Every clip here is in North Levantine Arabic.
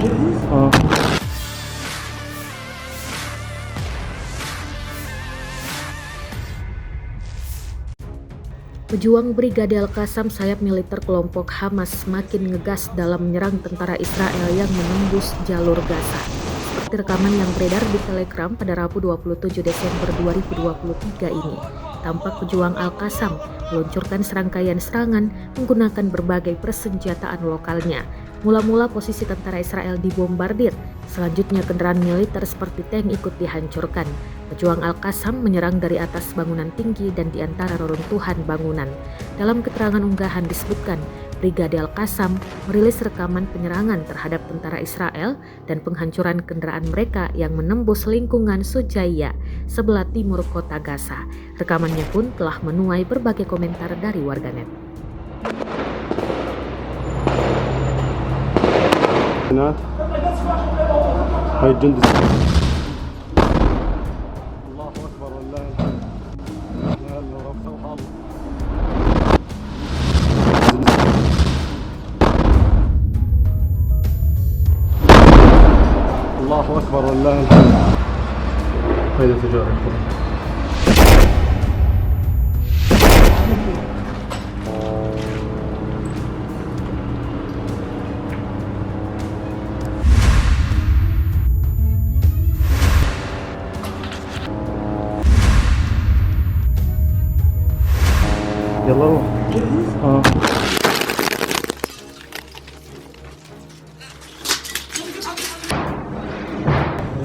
اه. Pejuang Brigade Al-Qassam sayap militer kelompok Hamas makin ngegas dalam menyerang tentara Israel yang menembus jalur Gaza. Seperti rekaman yang beredar di Telegram pada Rabu 27 Desember 2023 ini. Tampak pejuang Al-Qassam meluncurkan serangkaian serangan menggunakan berbagai persenjataan lokalnya. Mula-mula posisi tentara Israel dibombardir, selanjutnya kendaraan militer seperti tank ikut dihancurkan. Pejuang Al-Qassam menyerang dari atas bangunan tinggi dan di antara reruntuhan bangunan. Dalam keterangan unggahan disebutkan, Brigade Al-Qassam merilis rekaman penyerangan terhadap tentara Israel dan penghancuran kendaraan mereka yang menembus lingkungan Sujaiya, sebelah timur kota Gaza. Rekamannya pun telah menuai berbagai komentar dari warganet. هاي الجندي. الله اكبر ولله الحمد. لا لا الله. الله اكبر ولله الحمد. هاي الانفجار يا اخوان. يلا روح. اه.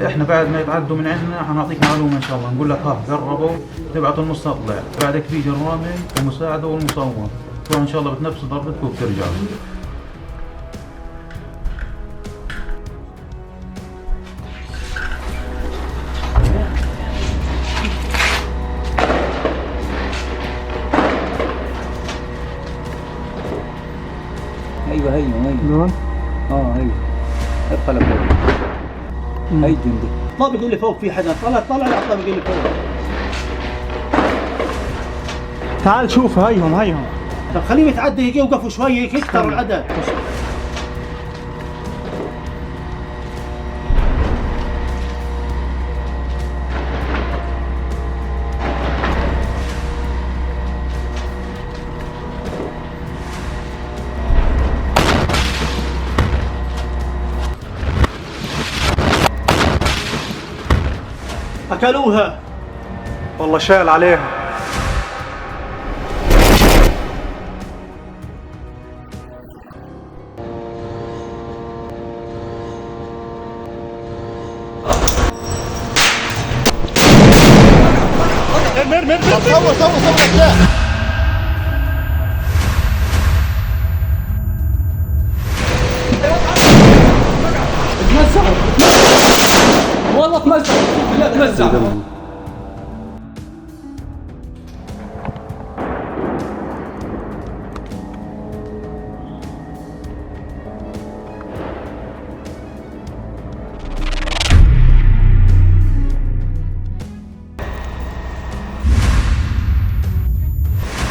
احنا بعد ما يتعدوا من عندنا حنعطيك معلومه ان شاء الله، نقول لك ها قربوا، تبعتوا المستطلع، بعدك بيجي الرامي ومساعده والمصور، تروح ان شاء الله بتنفذوا ضربتكم وبترجعوا. ايوه هيو هيو. نعم. اه هيو، ارفع لفوق، هي الجندي. الطابق اللي فوق في حدا، طلع طلع على الطابق اللي فوق. تعال شوف، هيهم هيهم. طب خليهم يتعدوا هيك، يوقفوا شوي هيك يكثروا العدد. اكلوها. والله شال عليها. صور صور صور. تمزعوا، والله تمزعوا، بالله تمزعوا.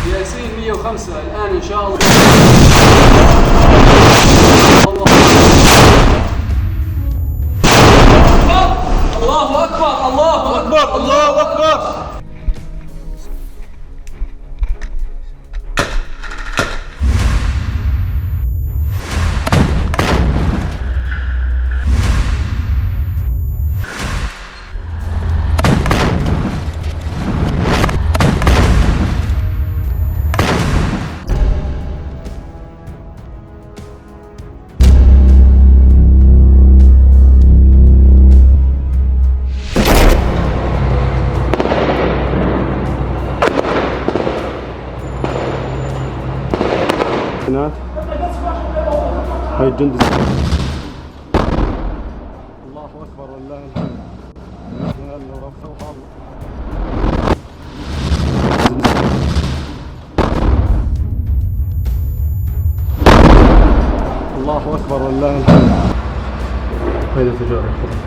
ياسين 105 الآن إن شاء الله. الله أكبر، الله أكبر، الله اكبر. هاي الجندي. الله اكبر ولله الحمد. لا لا الله اكبر ولله الحمد. هاي الانفجار يا اخوان.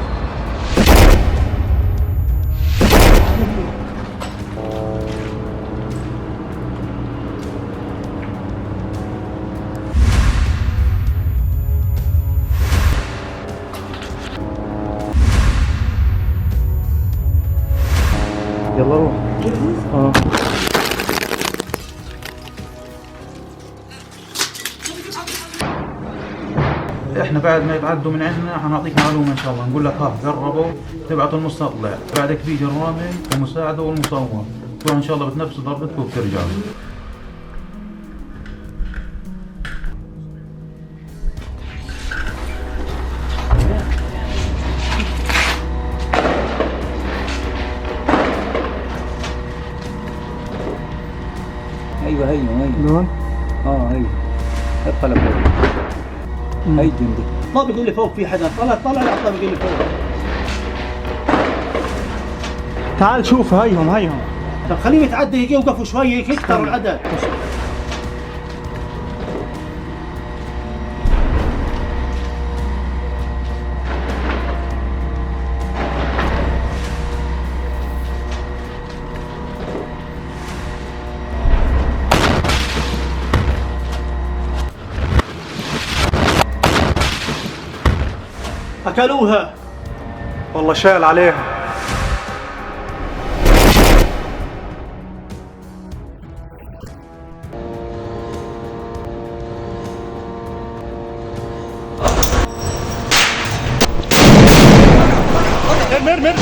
يلا روح. احنا بعد ما يتعدوا من عندنا حنعطيك معلومه ان شاء الله، نقول لك ها قربوا، تبعتوا المستطلع، بعدك بيجي الرامي ومساعده والمصور، تروح ان شاء الله بتنفذوا ضربتكم وبترجعوا. ايوه هيو هيو. لون؟ ايوه ارفع لفوق. هي الجندي. الطابق اللي فوق في حدا، طلع طلع على الطابق اللي فوق. تعال شوف، هيهم هيهم. طب خليهم يتعدوا هيك يوقفوا شوي هيك يكتروا العدد. اكلوها. والله شال عليها.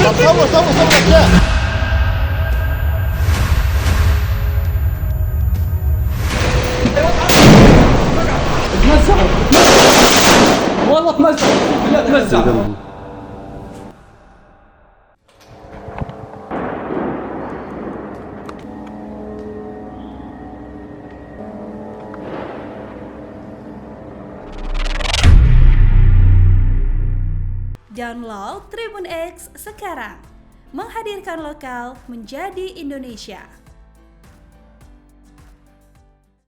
صور صور صور. تمزعوا، والله تمزعوا، بالله تمزعوا. Download Tribun X sekarang. Menghadirkan lokal menjadi Indonesia.